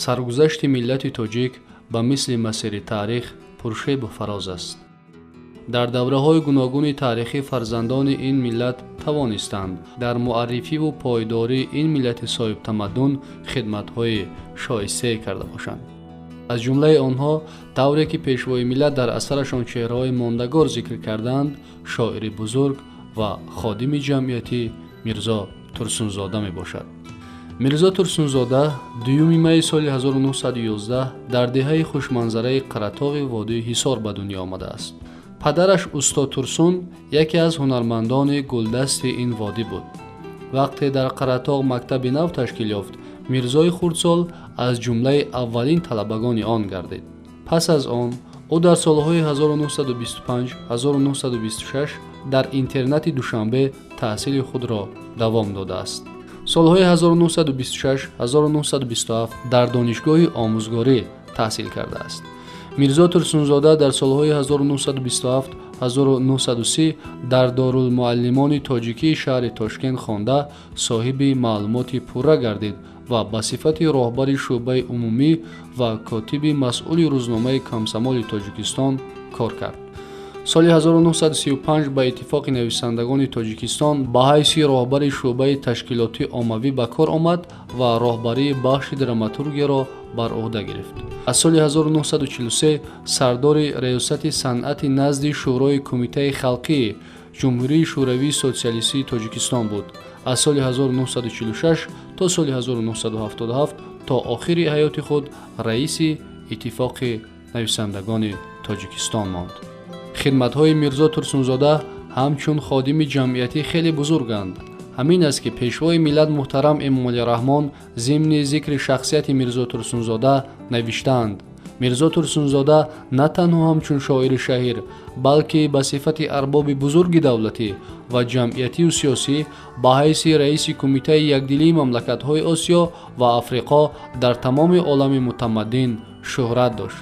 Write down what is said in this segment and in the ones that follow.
Саргузашти миллати тоҷик ба мисли масири таърих пуршебу фароз аст. Дар давраҳои гуногуни таърихӣ фарзандони ин миллат тавонистанд дар муаррифиву пойдории ин миллати соҳибтамаддун хидматҳои шоистае карда бошанд. Аз ҷумлаи онҳо, тавре ки Пешвои миллат дар асарашон чеҳраҳои мондагор зикр карданд, шоири бузург ва ходими ҷамъиятӣ Мирзо Турсунзода мебошад. Мирзо Турсунзода 2 майи соли 1911 дар деҳаи хушманзараи Қаратоғи водии Ҳисор ба дунё омадааст. Падараш устод Турсун яке аз ҳунармандони гулдасти ин водӣ буд. Вақте дар Қаратоғ мактаби нав ташкил ёфт, Мирзои хурдсол аз ҷумлаи аввалин талабагони он гардид. Пас аз он ӯ дар солҳои 1925-1926 дар интернати Душанбе таҳсили худро давом додааст. Солҳои 1926-1927 дар донишгоҳи омӯзгорӣ таҳсил кардааст. Мирзо Турсунзода дар солҳои 1927-1930 дар Дорулмуаллимони тоҷикии шаҳри Тошкент хонда, соҳиби маълумоти пурра гардид ва ба сифати роҳбари шӯъбаи умумӣ ва котиби масъули рӯзномаи Комсомоли Тоҷикистон кор кард. Соли 1935 ба Иттифоқи нависандагони Тоҷикистон ба ҳайси роҳбари шӯъбаи ташкилотии оммавӣ ба кор омад ва роҳбарии бахши драматургияро бар ӯҳда гирифт. Аз соли 1943 сардори Раёсати санъати назди Шӯрои Кумитаи халқии Ҷумҳурии Шӯравии Социалистии Тоҷикистон буд. Аз соли 1946 то соли 1977 то охири ҳаёти худ раиси Иттифоқи нависандагони Тоҷикистон монд. Хидматҳои Мирзо Турсунзода ҳамчун ходими ҷамъиятӣ хеле бузурганд. Ҳамин аст, ки Пешвои миллат муҳтарам Эмомалӣ Раҳмон зимни зикри шахсияти Мирзо Турсунзода навиштаанд: Мирзо Турсунзода на танҳо ҳамчун шоири шаҳир, балки ба сифати арбоби бузурги давлатӣ ва ҷамъиятию сиёсӣ, ба ҳайси раиси Кумитаи якдилии мамлакатҳои Осиё ва Африқо дар тамоми олами мутамаддин шӯҳрат дошт.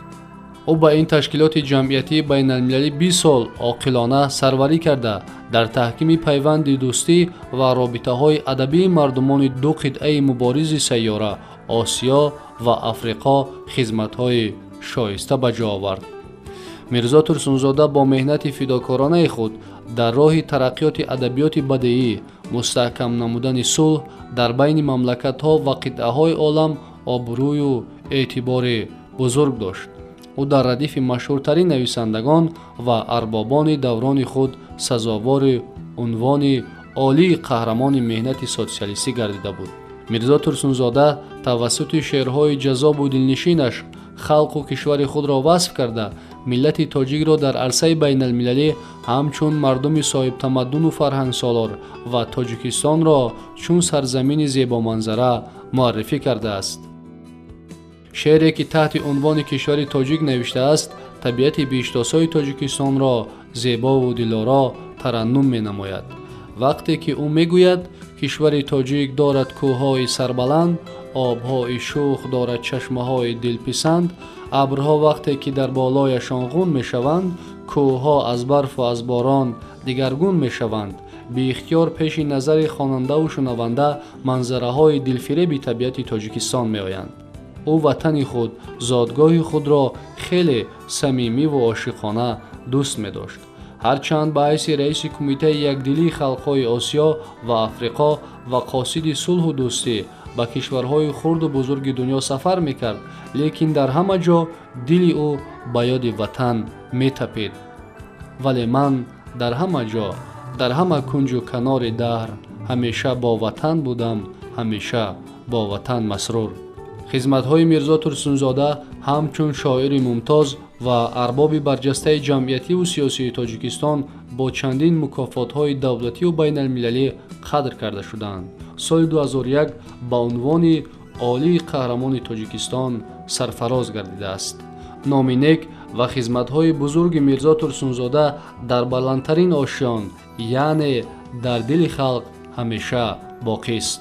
Ӯ ба ин ташкилоти ҷамъиятии байналмилалӣ 20 сол оқилона сарварӣ карда, дар таҳкими пайванди дӯстӣ ва робитаҳои адабии мардумони ду қитъаи муборизи сайёра, Осиё ва Африқо, хизматҳои шоиста ба ҷо овард. Мирзо Турсунзода бо меҳнати фидокоронаи худ дар роҳи тараққиёти адабиёти бадеӣ, мустаҳкам намудани сулҳ дар байни мамлакатҳо ва қитъаҳои олам обрӯю эътибори бузург дошт. Ӯ дар радифи машҳуртарин нависандагон ва арбобони даврони худ сазовори унвони олии Қаҳрамони меҳнати социалистӣ гардида буд. Мирзо Турсунзода тавассути шеърҳои ҷаззобу дилнишинаш халқу кишвари худро васф карда, миллати тоҷикро дар арсаи байналмилалӣ ҳамчун мардуми соҳибтамаддуну фарҳангсолор ва Тоҷикистонро чун сарзамини зебоманзара муаррифӣ кардааст. Шеъре, ки таҳти унвони Кишвари тоҷик навиштааст, табиати биҳиштосои Тоҷикистонро зебову дилоро тараннум менамояд. Вақте ки ӯ мегӯяд: кишвари тоҷик дорад кӯҳҳои сарбаланд, обҳои шӯх дорад, чашмаҳои дилписанд, абрҳо вақте ки дар болояшон ғун мешаванд, кӯҳҳо аз барфу аз борон дигаргун мешаванд, беихтиёр пеши назари хонандаву шунаванда манзараҳои дилфиреби табиати Тоҷикистон меоянд. Ӯ ватани худ, зодгоҳи худро хеле самимиву ошиқона дӯст медошт. Ҳарчанд ба ҳайси раиси Кумитаи якдилии халқҳои Осиё ва Африқо ва қосиди сулҳу дӯстӣ ба кишварҳои хурду бузурги дунё сафар мекард, лекин дар ҳама ҷо дили ӯ ба ёди ватан метапид. Вале ман дар ҳама ҷо, дар ҳама кунҷу канори даҳр, ҳамеша бо ватан будам, ҳамеша бо ватан масрур. Хизматҳои Мирзо Турсунзода ҳамчун шоири мумтоз ва арбоби барҷастаи ҷамъиятиву сиёсии Тоҷикистон бо чандин мукофотҳои давлативу байналмилалӣ қадр карда шудаанд. Соли 2001 ба унвони олии Қаҳрамони Тоҷикистон сарфароз гардидааст. Номи нек ва хизматҳои бузурги Мирзо Турсунзода дар баландтарин ошён, яъне дар дили халқ, ҳамеша боқист.